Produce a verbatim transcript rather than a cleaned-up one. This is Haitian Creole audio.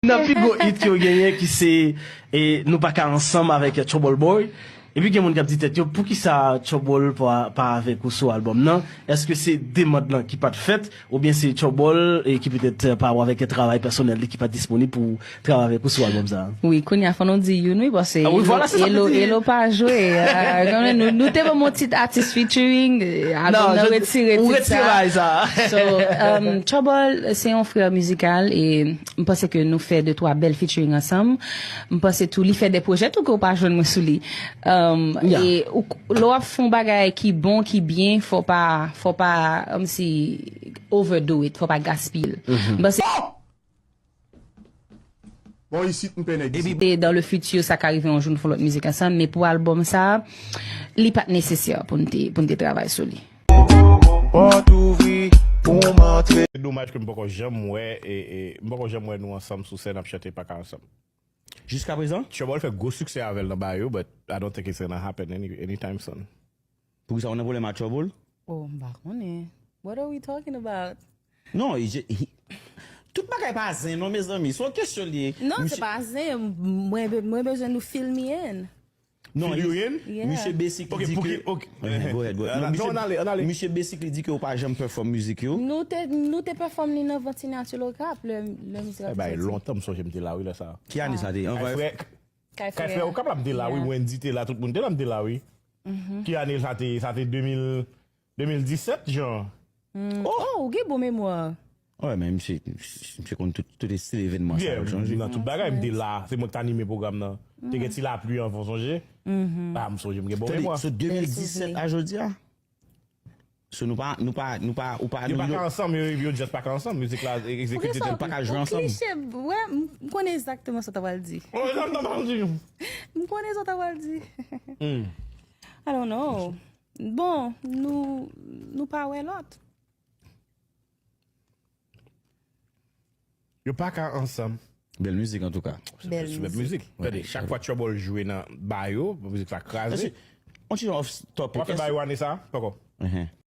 Nan pi gwo hit yo genyen ki se e, Nou pa ka ansanm avèk Trouble Boy. Epi gen moun k ap di tèt yo, poukisa Trouble pa, pa avèk ou sou albòm nan? Èske se demann lan ki pa t fèt, oubyen se Trouble e ki petèt pa avèk travay pèsonèl li ki pa t disponib pou travay avèk ou sou albòm sa a? Wi, kounye a fò nou di youn wi, paske Elo, Elo pa jwe. Ah, kanmenm, nou, nou te ban m yon tit atis featuring, eh, albòm nan retire tit sa. So, um, Trouble se yon frè mizikal e m panse ke nou fè de twa bèl featuring ansanm. M panse tou li fè de pwojè tou ke w pa jwenn mwen sou li. Um, e ou, lè w ap fè yon bagay ki bon, ki byen, fò pa, fò pa, um, si overdo it, fò pa gaspiye l. M panse Bon, isit m pè nèg isit. Epi dan le futur sa ka rive yon jou n fè lòt mizik ansanm, men pou albòm sa, li pa t nesesè pou n te, pou n te travay sou li. Pòt ouvri pou m antre. Se domaj ke m poko janm wè e, e m poko janm wè nou ansanm sou sèn ap chante pa ka ansanm. Jiska prezan? Trouble fè gwo siksè avè l nan ba yo, but I don't think it's gonna happen any, anytime soon. Poukisa ou nan pwoblèm ak Trouble? Oh, m pa konnen. What are we talking about? Non, he, he, tout bagay pa zen non mezanmi, se yon kesyon li ye. Non, se pa zen, mwen, mwen bezwen nou fill me in. Non, Fill you in? Misye Basically di ke Ok, ok. Go ahead, go ahead. Non, misye, Non, ale, ale. Misye Basically di ke ou pa janm perform mizik yo. Nou te, nou te perform li nan vant Signature Low Cap, lè, lè mizik la Bay te soti. Lontan m sonje m te la wi lè sa. Ki ane sa te? An Kay vrè? frè, Kay Kay frè, ou kapab te la wi, Wendy te la, tout moun te la, m te la wi. Ki ane sa te, sa te de mil, de mil disèt, jan. Oh, ou gen bon memwa. Wè, men misye, misye konn tout, tout estil evènman sa Yeah, yo chanje. Nan tout bagay, m te la. Se mwen ki t anime pwogram nan. Te gen ti lapli anvan, sonje? Ah, m sonje, m gen bon Tande, memwa. So de mil disèt a jodi a? So nou pa, nou pa, nou pa, ou pa, Yo pa nou, ka ansanm, yo, yo just pa ka ansanm. Mizik la egzekite Poukisa tel. pa ka jwe ou ansanm. Klise, wè, m m konnen egzakteman sa w ta pral di. Oh, non, non, non, non. M konnen sa w ta pral di. I don't know. Bon, nou, nou pa wè lòt. Yo pa ka ansanm. Bèl mizik antouka. Bèl Sou bèl mizik. Mizik. Tande, chak fwa Trouble jwe nan ba yo, mizik sa kraze. On ti jan off topic. W ap fè ba yo ane sa? Poko. Ehe.